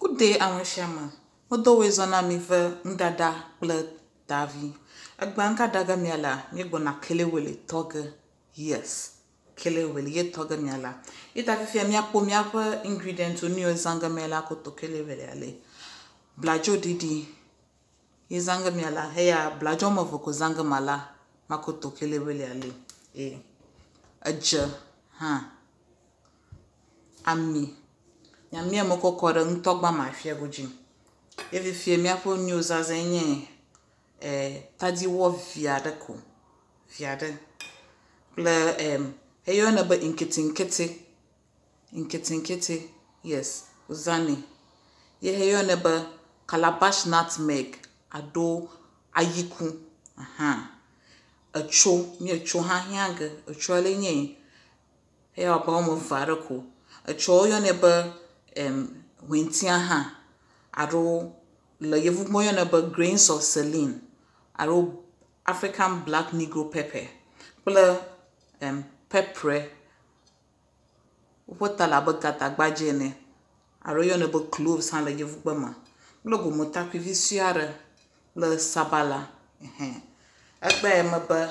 Good day amesiame. Medo woe zɔ na mi ve nuɖaɖa kple tavi. Egbea nuka ɖa ge míalea, míegbɔna kelewele tɔ ge. Yes, kelewele ye tɔ ge míala. Ye ta fifia míakpɔ míaƒe ingredients nu yiwo zã ge míala ko tɔ kelewelea le. Bladzo ɖiɖi ye zã ge míala. Eya bladzo woame eve ko zã ge mala mako tɔ kelewelea le. Eye edze hã, ami. Amia mekɔ kɔ ɖe ŋutɔgba me afia godzi. Ye fifia míaƒe nuyiwo zazã nye tadiwɔ vi aɖe ko, vi aɖe kple eyɔnɛ be ŋketeŋkete, ŋketeŋkete yes wozãnɛ. Ye eyɔnɛ be calabash nutmeg alo ayiku hã. Etso, míetso hã hiã ge. Etsoa le nye eya abe woame eve aɖe ko. Etso woyɔnɛ be hwentia hã alo le yevugbe woyɔnɛ be grains of saline alo African black negro pepper kple pɛprɛ. Woƒe ta le abe gatagbadze ene alo woyɔnɛ be cloves hã le yevugbe me kple gumetakui vi sue aɖe kple sabala. Ɛhɛn. Egbea mebe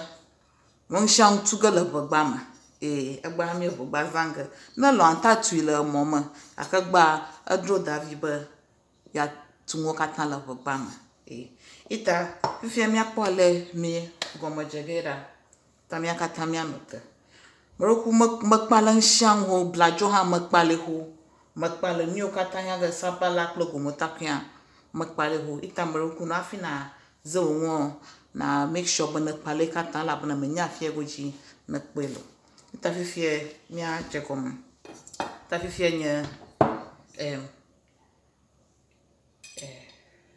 nu sia nu tu ge le ŋegba me eye egbea mi ŋegba zã ge. Ne lɔ ata tui le mɔ me gake egbea edro Davi be yeatu nuwo katã le ŋegba me. Eye ita fifia míakpɔ ale mi gɔme dze ge ɖa. Ta mía katã míanɔ te. Meɖoku mekpa le nu sia nu ho, bladzo hã mekpa le ho. Mekpa le nu yiwo katã hiã ge sabala kple gometakuia mekpa le ho. Ita meɖoku no hafi na ze wò ŋuɔ na make sure be nekpa le katã elabena menya afia godzi nekpɔe le o. Ita fifia míadze gɔme. Ta fifia nye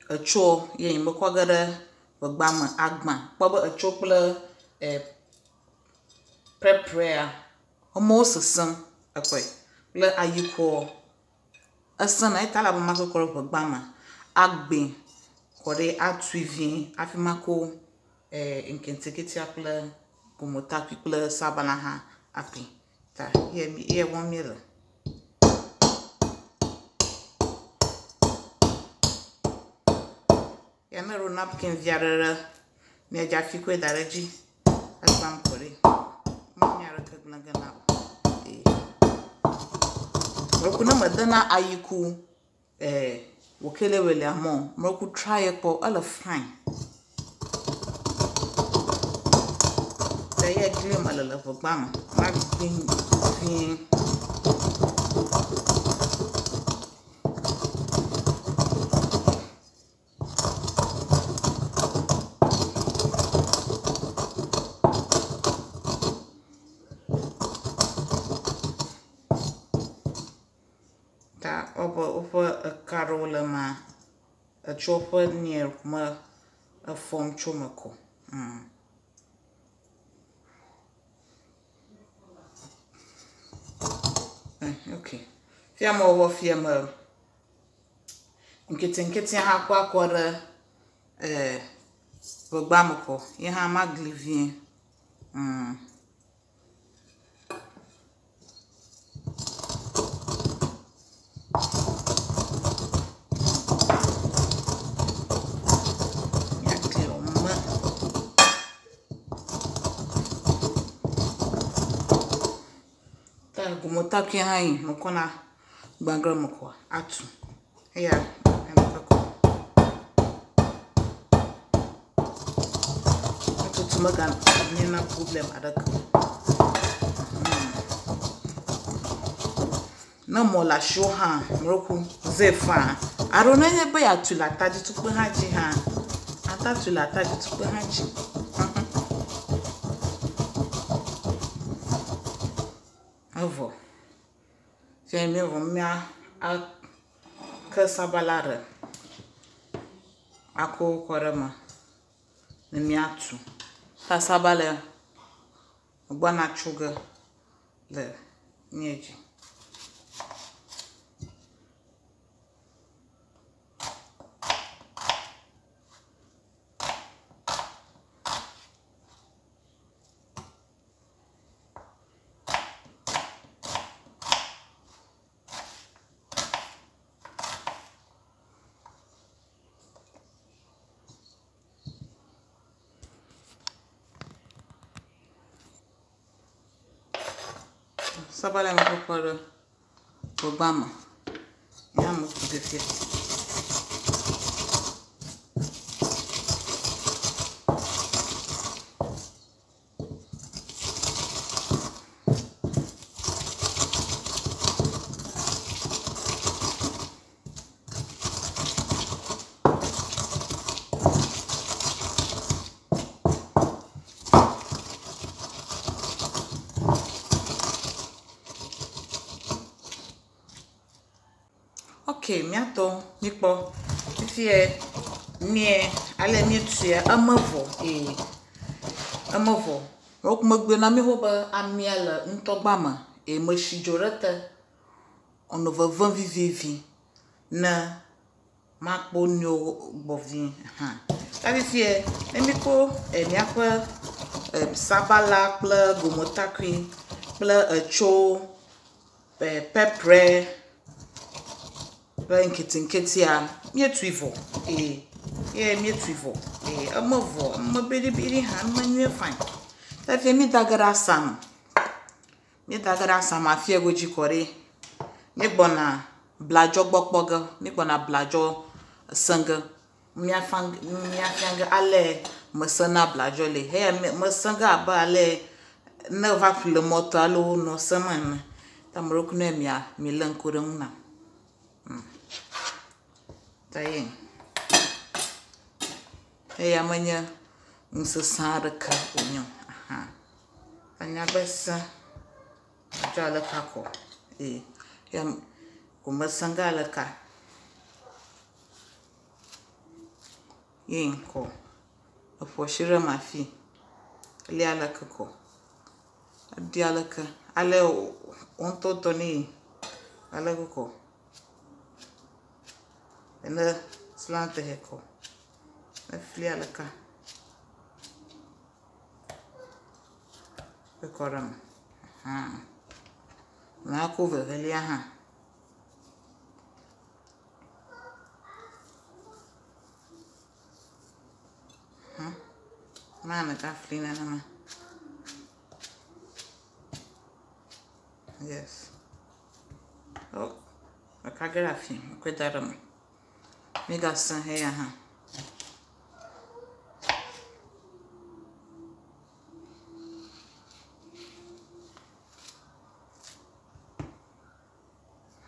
etso ye mekɔ ge ɖe ŋegba me agbã. Kpɔ be etso kple pɛprɛa amewo sesẽm ekpɔe kple ayikuɔ esẽna eya ta ele abe makɔ kɔ ɖe ŋegba me agbẽ kɔ ɖe atui vie hafi mako ŋketeketea kple gumetakui kple sabala hã agbẽ. Ta ye wɔm míele. Ya ne ɖo napkin vi aɖe ɖe míadze hafi kɔe da ɖe edzi egbam kɔ ɖi. Menya ɖeke gblẽ ge na o. Meku ne medena ayiku wò kelewelea me o, meku try kpɔ ele fine. Ta ye glim ele le ŋegba me. Magbĩ vie. Ta wobe woƒe eka ɖewo le emea, etso ƒe nie me efɔm tso me ko. Okay. Fia mewɔ fia me ŋketeŋketea hã kɔ akɔ ɖe ŋegba me kɔ. Ye hã magli vie. Míagli wòme. Ta gumetakui hã yi mekɔna gbã ge me kɔ atu. Eya mekɔ kɔ. Etutu meganye na problem aɖeke o. Ne mɔ le asiwò hã, meɖoku zee faa. Alo nenye be yeatui le ataditukpe hã dzi hã, ate tui le ataditukpe hã dzi. Evɔ. Fia míevɔ mía ake sabala ɖe akɔ kɔ ɖe eme ne míatu. Ta sabala gbɔna tso ge le mía dzi. Sabala me kɔ ɖe ŋegba me. Ya me ku fifia. Ok, míatɔ míkpɔ fifia mie ale míetuia eme vɔ ee eme vɔ. Megblɔe na mi xoxo be amia le ŋutɔgba me eye mesi dzo ɖe te wònɔ vevem vivivi ne makpɔ nuyiwo gbɔ vie hã. Ta fifia ne míkɔ míaƒe sabala kple gumetakui kple etso, peprɛ kple ŋketeŋketea, míetui vɔ ee ye míetui vɔ ee eme vɔ eme biɖibiɖi hã eme nyuie fine. Ta fifia mída ge ɖe asa me. Míeda ge ɖe asa me afi godzi kɔ ɖi. Míegbɔna bladzo gbɔ kpɔ ge. Míegbɔna bladzo sẽ ge. Míafia ge ale mesena bladzo le. Heya mesẽ ge abe ale ne va ƒle mɔto alo nɔ sẽm ene. Ta ame ɖokui ne mia milé ŋku ɖe ŋu nam. Ta ye. Eya menye nusesẽ aɖeke wònye o. Aha. Anya be sẽ. Dzo ale ka kɔ. Ee. Ya ko mesẽ ge ale ka. Ye ŋkɔ. Eƒo asi ɖe eme afi. Elia ale ke kɔ. Eɖi ale ke. Ale wo ŋutɔ tɔ ne yi. Ale ke kɔ. Ene slant he kɔ. Efli ale ka. Ekɔ ɖe eme. Aha. Nakɔ vevelia hã. Mana ka fli nenema. Yes. Oh, ɖeka ge ɖe afi. Mekɔe da ɖe eme. Mígasẽ heya hã.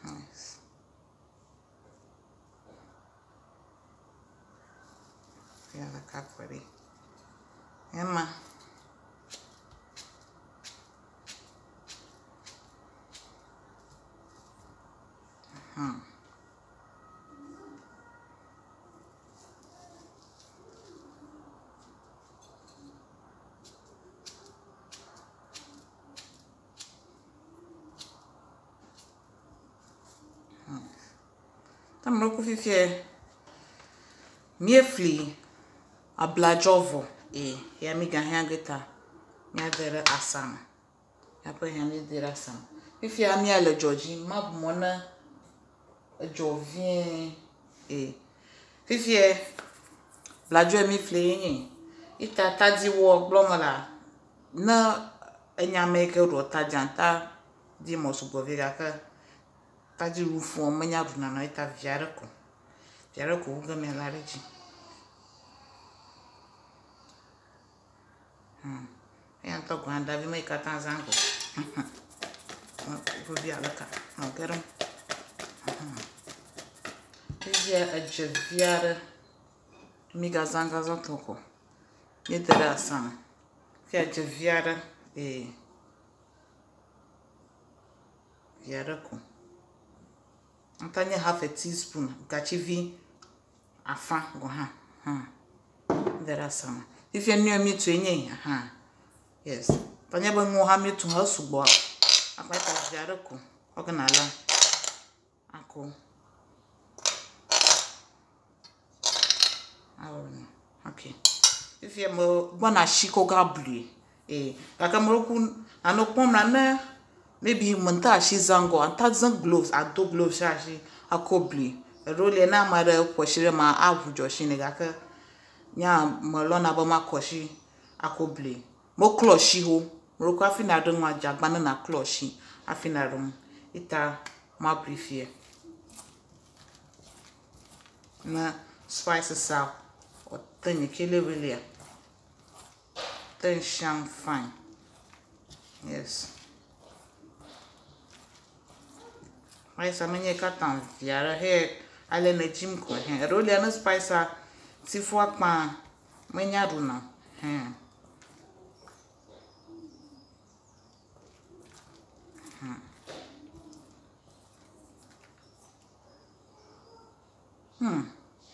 Nice. Ya ɖeka kɔ ɖi. Ema. Ta meɖo fifia míefli abladzo vɔ ee ya mígahiã ge ta míade ɖe asa me. Míaƒe hĩa míade ɖe asa me. Fifia mía le dzo dzi. Mabu mɔ ne edzo vie ee. Fifia bladzoe míefli ye nye. Ita tadi wɔ gblɔ me la ne enya ame yi ke ɖua tadia tadi mɔ sugbɔ vie gake tadi ɖu fũu menya ɖuna na eta vi aɖe ko. Vi aɖe ko wu ge míala ɖe edzi. Eya ŋutɔ gɔ̃ hã ɖavi me yi katã zã go. Vevi ale ka nɔ ge ɖe. Fifia edze vi aɖe. Mígazã gazã tɔ ko. Míede ɖe asa me. Fifia edze vi aɖe ee. Vi aɖe ko. Ŋutɔ nye half a teaspoon gatsi afã gɔ̃ hã. Míde ɖe asa me. Fifia nu ya míetue nye hã. Yes. Tanye be nuwo hã míetu hã sugbɔ. Akpa ta vi aɖe ko. Ɔgena la akɔ. Awɔ Okay. Fifia me gbɔna tsi kɔ ge ablui. Ee. Gake meɖo nane kpɔm la ne maybe mente asi zã ŋgɔ ata zã gloves ado gloves ɖe asi akɔ blui. Eɖewo li ne ame aɖe ƒo asi ɖe eme aʋu dzo asi nɛ gake nya melɔ̃na be makɔ asi akɔ blui. Meklɔ asi wo. Meɖo hafi naɖe nua dze agba ne naklɔ asi. hafi naɖu nu. Ita mabui fie. Ne spices a wòte nye kelewelia. Te shang fine. Yes. Spice menye katã via ɖe he ale ne dzim ko he. Eɖewo lia ne spice a tifua akpa menya ɖuna. He.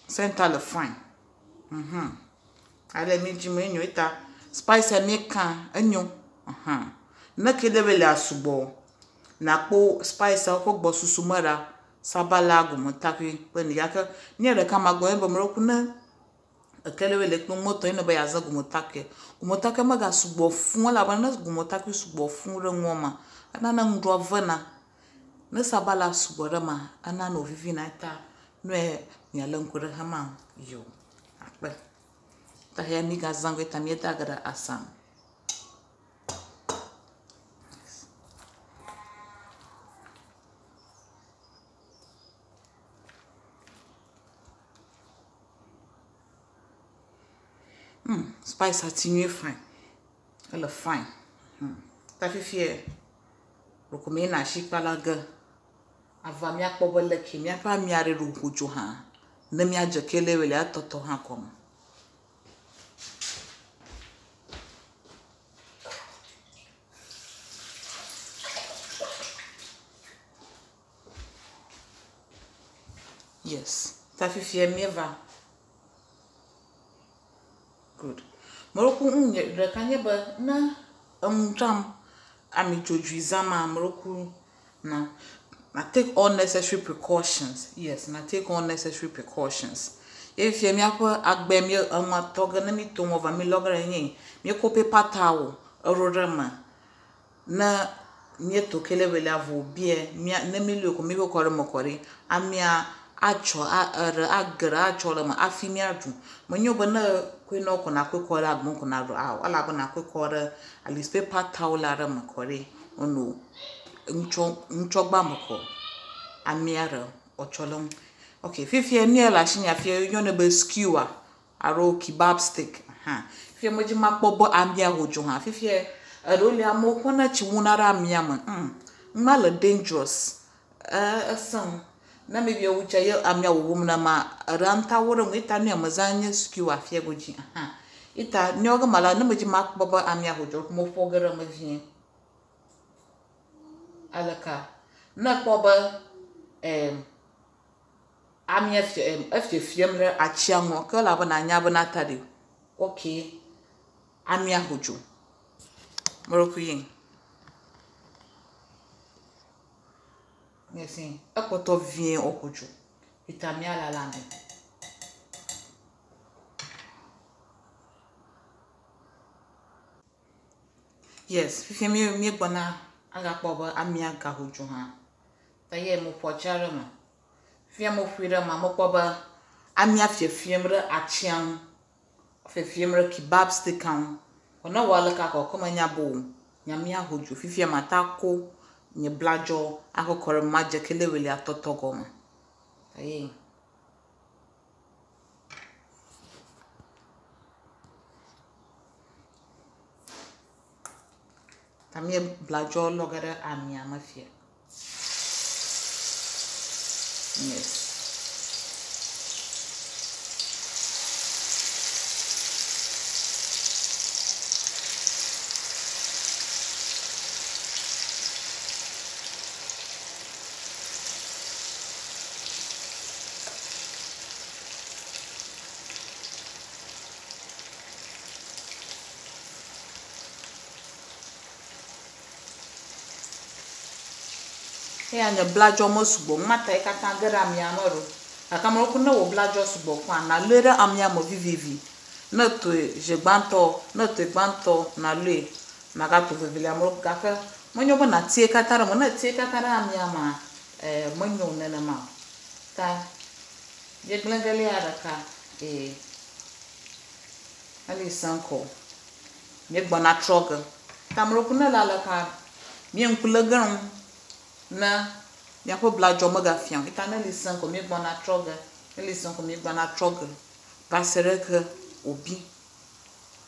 Center le fine. Ale mi dzi me nyo ita spice mi kan enyo. Ne kelewele sugbɔ nakpo spice ko gbɔ susu me ɖa sabala gumetakui kple nu gake ne ɖeka magblɔ be meɖo ku ne ekelewele kple mɔtɔ ene be yeazã gumetakui. Gumetakui mega sugbɔ fũ elabena ne gumetakui sugbɔ fũ ɖe nua me enana nuɖuɖua vena. Ne sabala sugbɔ ɖe ema enana wòvivina ta nue mialé ŋku ɖe hema yo akpe. Ta ya mi gazã ge ta míeda ge ɖe asa me. Spice ati nyuie fine. Ele fine. Ta fifie ɖeko míeyina asikpala ge ava míakpɔ be leke míaƒe amia ɖe ɖo ƒodzo hã ne míadze kelewele atɔtɔ hã gɔme. Yes. Ta fifie míeva. Good. Meɖo ku ŋu ɖeka nye be ne enu dzram ami dzodzoe zãma meɖo ku na na take all necessary precautions. Yes, na take all necessary precautions. Ye fifie míaƒe agbe mi enua tɔ ge ne mi to ŋɔ va mi lɔ ge ɖe nye míekɔ paper towel eɖo ɖe eme ne míeto kelewelea vɔ bie mía ne mi lɔe ko mi kɔ kɔ ɖe eme kɔ ɖi amia atsɔ eɖe age ɖe atsɔ le eme hafi míaɖu. Menyo be ne koe nɔ ko nakɔe kɔ ɖe agbe ko naɖu ao elabe nakɔe kɔ ɖe at least paper towel aɖe me kɔ ɖi wono ŋutsɔgba me kɔ amia ɖe wòtsɔ le ŋu. Ok, fifie nu ya le asinye fie woyɔnɛ be skewer alo kebab stick. Fifie medzi makpɔ be amia ho dzo hã. Fifie eɖewo li amewo kɔna tsi wuna ɖe amia me. Numa le dangerous. Esẽ ŋu. Ne maybe ewu tse ye amia wuwum nema eɖea ŋutɔ wo ɖe ŋu ita nu ya mezã nye skewer fie godzi. Ita nuyawo gema la ne medzi makpɔ be amia ho dzo meƒo ge ɖe eme vie. Aleka ne ekpɔ be amia efiefiem ɖe atsia ŋu ke elabena anya be nata ɖi. Ok, amia ho dzo. Meɖo ku yi. Miesi ekpɔtɔ vie wòho dzo. Ita míalala nɛ. Yes, fifie míegbɔna agakpɔ be amia gaho dzo hã. Ta ye meƒo atsia ɖe eme. Fifia meƒoe ɖe eme mekpɔ be amia fiefiem ɖe atsia ŋu. Fiefiem ɖe kebab stick ŋu. Ko ne wɔ aleka kɔ ke menya be o. Nye amia ho dzo. Fifia mata ko nye bladzo akɔ kɔ ɖe madze kelewele atɔtɔ gɔme. Ta ye. Ta mie bladzo lɔ ge ɖe amia me fia. Yes. Eya nye bladzo me sugbɔ ŋmata yi katã ge ɖe amia me ɖo. Gake amewo ku ne wò bladzo sugbɔ kɔa nalɔe ɖe amia me vivivi. Ne toe zi gbãtɔ, ne toe gbãtɔ nalɔe nagato vevelia me gake menyo be natie katã ɖe eme. Ne etie katã ɖe amia mea, menyo nenema o. Ta míegblẽ gelia ɖeka eye eli sẽ ŋkɔ. Míegbɔna trɔ ge. Ta ameɖewo ku ne le aleka mía ŋku lé ge ɖe ŋu. Ne míaƒe bladzo megafia o. Eta ne li sẽ ko míegbɔna trɔ ge. Ne li sẽ ko míegbɔna trɔ ge va se ɖe ke wòbi.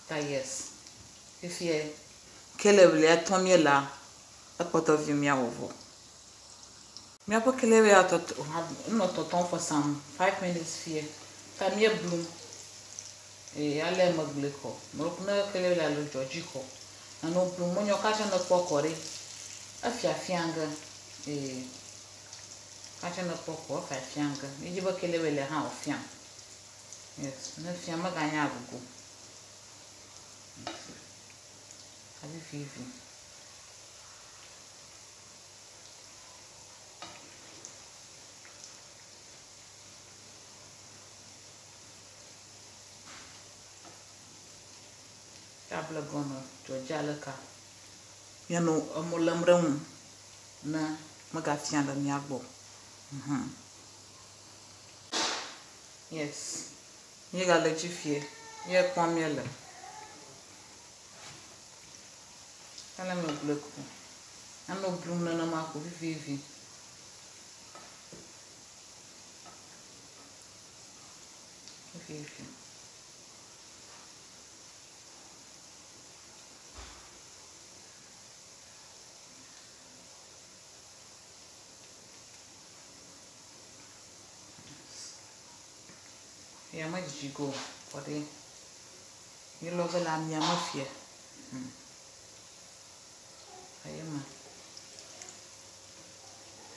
Ta yes. Fifia kelewlia tɔ míelea, ekpɔtɔ vi míawɔ vɔ. Míaƒe kelewlia tɔtɔ enɔ tɔtɔm for some 5 minutes fie. Ta míeblum. Eye ale megblɔe kɔ. Ne kelewlia le dzɔ dzi kɔ. Nano blum menyɔ katsa ne kpɔ kɔ ɖe. Efiafia ge. Ee. Katsa ne kpɔ kɔ efiafia ge. Míedzi be kelewlia hã wòfia. Yes. Ne fia meganya agogo. Avivivi. Table gɔme dzɔdzi aleka. Míanɔ emɔ lém ɖe ŋu ne megafia le mía gbɔ. Yes. Míegale dzi fie. Míekpɔm míele. Ale megblɔe ko. Anɔ blum nenema ko vivivi. Vivivi. Ya medzidzi go kɔ ɖi. Míelɔ ge le amia me fie. Eye me.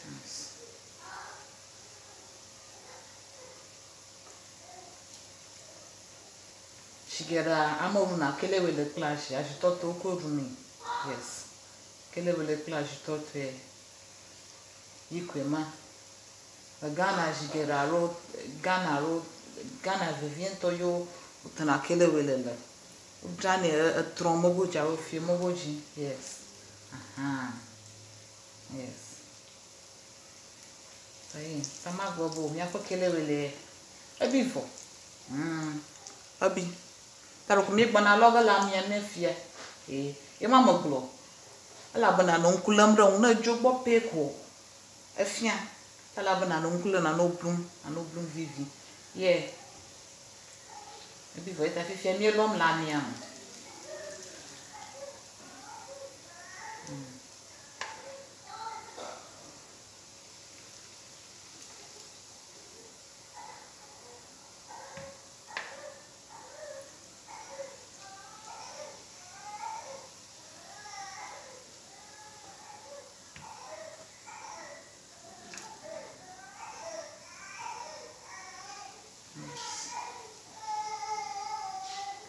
Yes. Si geɖea amewo ɖuna kelewele kple azi. Azitɔtɔewo koe ɖunɛ. Yes. Kelewele kple azitɔtɔe. Yi koe ma. Le Ghana zi geɖe alo Ghana alo Ghana vevietɔ yewo wotena kelewele le. Wodzranɛ etrɔ mogodzi alo fie mogodzi. Yes. Aha. Yes. Eye ta magblɔ be míaƒe kelewele ebi vɔ. Ebi. Ta ɖeko míegbɔna lɔ ge le amia me fia. Ee. Ye ma megblɔ. Elabena nɔ ŋku lém ɖe ŋu ne edzo gbɔ pɛ ko efia. Elabena nɔ ŋku lém nanɔ blum, nanɔ blum vivi. Ye. Ebi vɔ eta fifia míelɔm le amia me.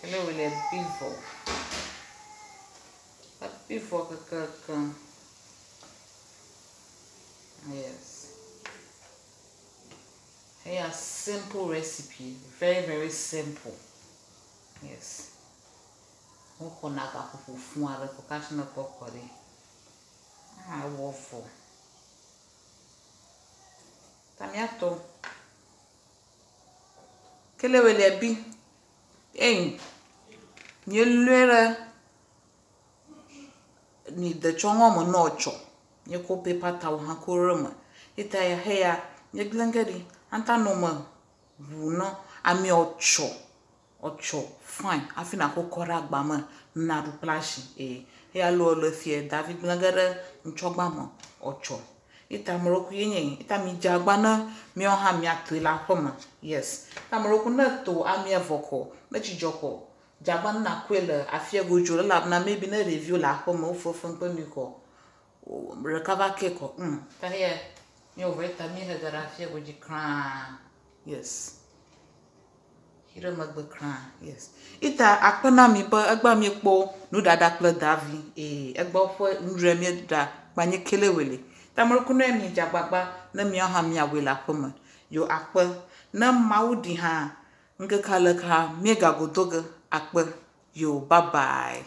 Kelewele bi vɔ. Ebi vɔ kekeake. Yes. Eya simple recipe. Very, very simple. Yes. Woxɔna gaƒoƒo fũ aɖe ko katã ne kpɔ kɔ ɖi. Awɔ vɔ. Ta míatɔ. Kelewele bi. Eyi. Míelɔe ɖe nidetsɔŋɔ me ne wòtsɔ. Míekɔ paper towel hã kɔ ɖe eme. Eta ya heya míegblẽ ge ɖi. Anta nɔ me ʋu nɔ amia wòtsɔ. Wòtsɔ fine hafi nakɔ kɔ ɖe agba me naɖu kple asi. Ee. Eya lɔ le fie Davi gblẽ ge ɖe ŋutsɔgba me wòtsɔ. Eta ame ɖokui ye nye eta midze agba ne míawo hã míatoe le aƒe me. Yes. Ta ame ɖokui ne to amia vɔ kɔ, ne dzidzɔ kɔ, dze agba ne nakɔe le afia godzo elabena maybe ne ɖeviwo le aƒe me wo fefem kple nui kɔ, ɖeka va ke kɔ. Ta heya míewɔ vɔ eta míehe ge ɖe afia godzi kraa. Yes. Yi ɖe megbe kraa. Yes. Ita akpe na mi be egbea míekpɔ nuɖaɖa kple Davi. Ee, egbe woƒe nuɖuɖu míeɖa kpa nye kelewele. Ta ame ɖokui ne miedze agbagba ne míawo hã míawɔe le aƒe me. Yo akpe. Ne Mawu ɖi hã, ŋkeke aleka míegago do ge akpe. Yo bye bye.